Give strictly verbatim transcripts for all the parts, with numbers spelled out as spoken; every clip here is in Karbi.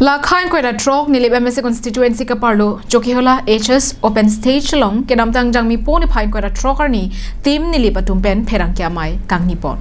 Lakha ingkoi ra throk Nilip M A C constituency kaparlo Chokihola H S open stage along kedamtang Jangmi po niphai ingkoi ra throk arni Team Nilip atum pen pherangke amei kangni pon.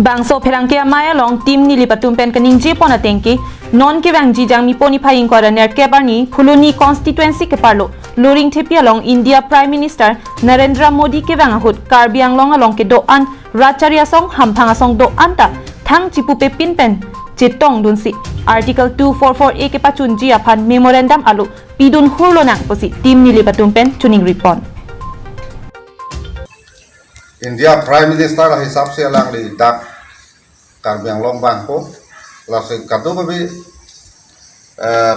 Bangso pherangke amei along Team Nilip atum pen kaningje pon ateng ke, non kevangji Jangmi po niphai ingkoi ra nerkep arni Phuloni constituency kaparlo Loringthepi along India Prime Minister Narendra Modi kevang ahut Karbi Anglong along kedo-an rat chari asong, hamphang asong do-an ta thang chipupe pin pen chetongdunsi Article two four four A kepachunji aphan memorandum alo pidun hurlo nang pusi Team Nilip atum pen choningri pon. India Prime Minister ahisap se alangli dak Karbi Anglong bangpo, lasi kadokave, eh,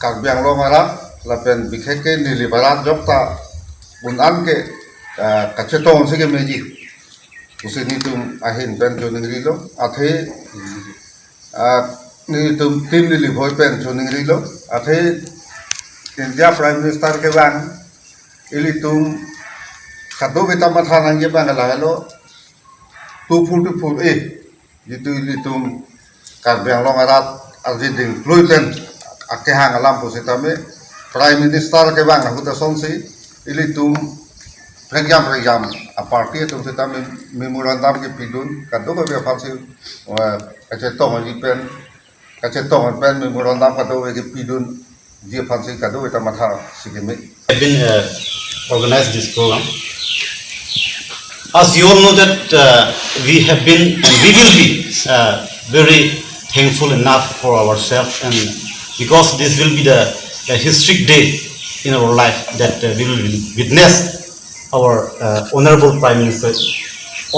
Karbi Anglong arat lapen bikhek ke Nilip arat jok ta un-an ke, eh, kachetong si kemeji pusi nelitum ahin pen choningrilo. Athe, eh, nelitum Team Nilip ahoi pen choningrilo. Athe India Prime Minister kevang, ilitum kadokave ta matha nangji abang lahelo, two forty-four A, jitu ilitum Karbi Anglong arat arje dingklui pen akehang alam pusitame Prime Minister kevang ahut asonsi ilitum prekjam prekjam a-party atum sitame memorandum kepidun, kadokave aphansi, eh, kachetongji pen, kachetong pen memorandum kadokave kepidunji aphansi kadokave ta matha si keme. Have been, uh, organized this program. As you all know that, uh, we have been and we will be, uh, very thankful enough for ourselves, and because this will be the, the historic day in our life that, uh, we will witness our, uh, Honorable Prime Minister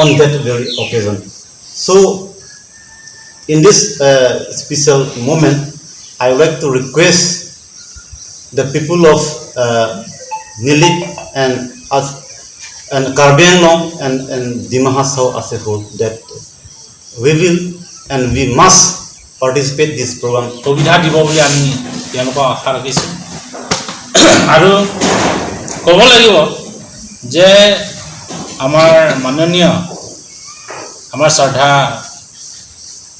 on that very occasion. So, in this, uh, special moment, I would like to request the people of, uh, Nilip and us and Karbi Anglong and, and Dima Hasao as a whole that we will and we must participate this program. সুবিধা দিব বুলি আমি তেওঁলোকক আশা ৰাখিছোঁ। আৰু ক'ব লাগিব যে আমাৰ মাননীয়, আমাৰ শ্ৰদ্ধা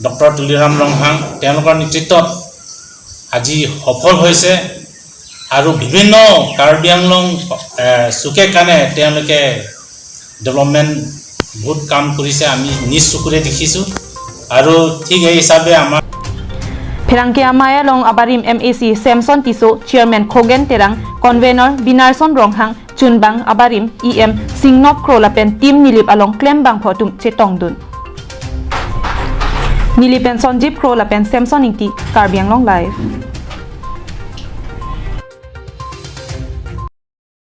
ডক্টৰ তুলিৰাম ৰংহাং, তেওঁলোকৰ নেতৃত্বত আজি সফল হৈছে আৰু বিভিন্ন কাৰ্বি আংলং, এ, চুকে কাণে তেওঁলোকে ডেভেলপমেণ্ট বহুত কাম কৰিছে, আমি নিজ চকুৰে দেখিছোঁ। আৰু ঠিক এই হিচাপে আমাৰ Pherangke amei along abarim M A C Samson Tisso, Chairman Khogen Terang, Convenor Binarson Ronghang, chunbang abarim E M Singnop Kro lapen Team Nilip along klembangpho atum chetongdun. Nilip pen Sonjip Kro lapen Samson Ingti, Karbi Anglong Live.